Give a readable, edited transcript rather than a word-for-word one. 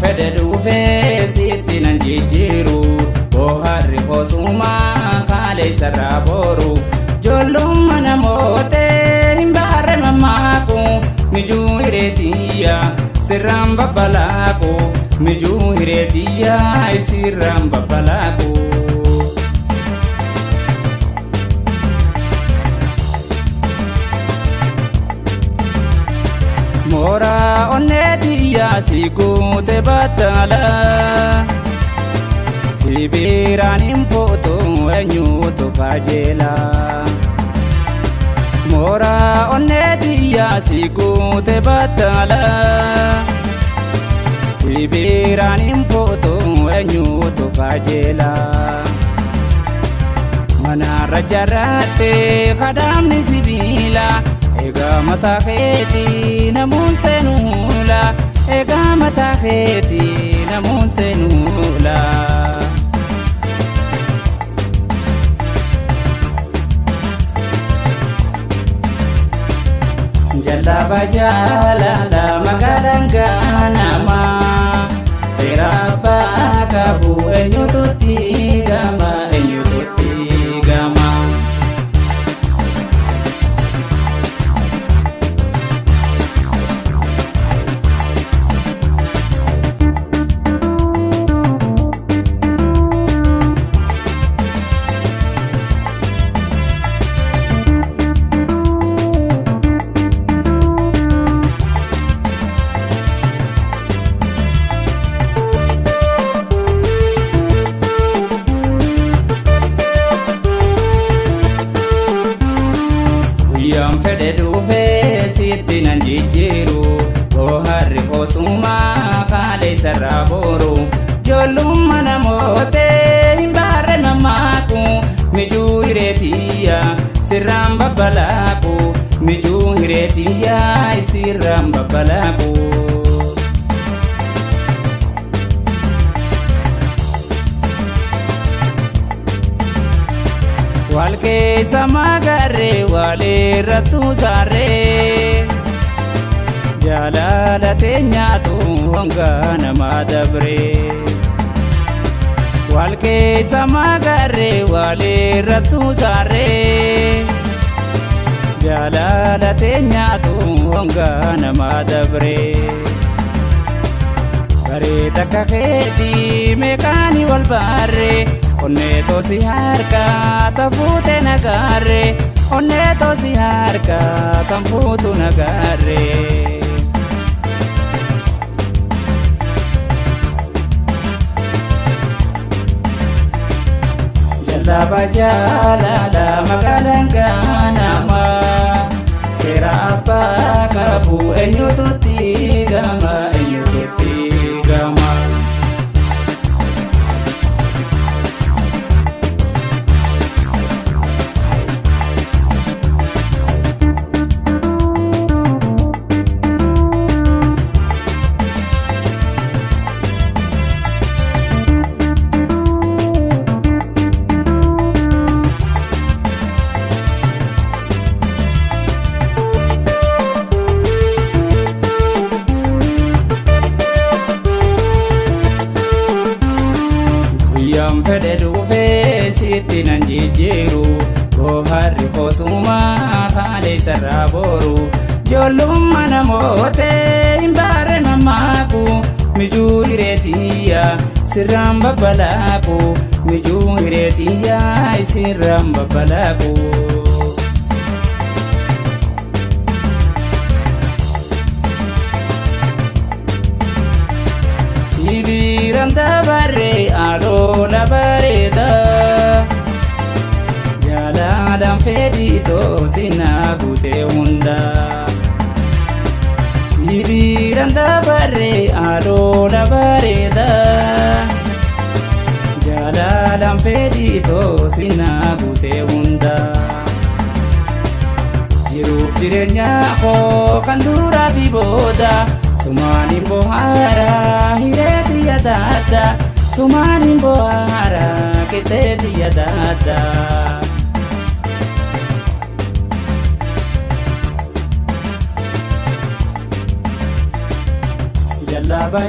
Fedhe dhufee sitti nan jijjiiru, booharri hosumaa haala isarraa booru. Ijoollummaa namootee hin baarre mammaaku, mijuu hireetiyya sirraan babbalaaqu, mijuu hireetiyya sirraan babbalaaqu. Mooraa onneetiyyaa si guute battala, sibiiraan hin fuutu eenyutu fajeela. Mooraa onneetiyyaa si guute battala, sibiiraan hin fuutu eenyutu fajeela. Manaarra jaarrattee kadaamni sibiila. Egaa mataa keetii namuun seenuula. Egaa mataa keetii namuun seenuula. Jallaaba jaalala magaalaan gaanamaa, seera abbaa qabu eenyututti gama, eenyututti gama. Guyyaan fedhe dhufee sitti nan jijjiiru, booharri hosumaa haala isarraa booru. Ijoollummaa namootee hin baarre mammaaku, mijuu hireetiyya sirraan babbalaaqu, mijuu hireetiyya sirraan babbalaaqu. Wal keessa magarree walirra tuusaarree, jaalala teenyaatu hongaa namaa dabree. Wal keessa magarree walirra tuusaarree, jaalala teenyaatu hongaa namaa dabree. Bareeda akka keetii meeqaanii wal baarree, onnee toosi harka tafuute nagaarree, onnee toosi harka kan fuutu nagaarree. Jallaaba jaalala magaalaan gaanamaa, seera abbaa qabu eenyututti gama, eenyututti gama. Guyyaan fedhe dhufee sitti nan jijjiiru, booharri hosumaa haala isarraa booru. Ijoollummaa namootee hin baarre mammaaku, mijuu hireetiyya sirraan babbalaaqu, mijuu hireetiyya sirraan babbalaaqu. Sibiiraan dabarree aloola bareeda, jaalalaan fedhii toosinaa guutee hunda. Sibiiraan dabarree aloola bareeda, jaalalaan fedhii toosinaa guutee hunda. Jiruuf jireenya koo kan duraa fi booda, sumaan hin bohaara hireeti yadaadda, sumaan hin bohaara qixxeeti yadaadda. Jallaaba.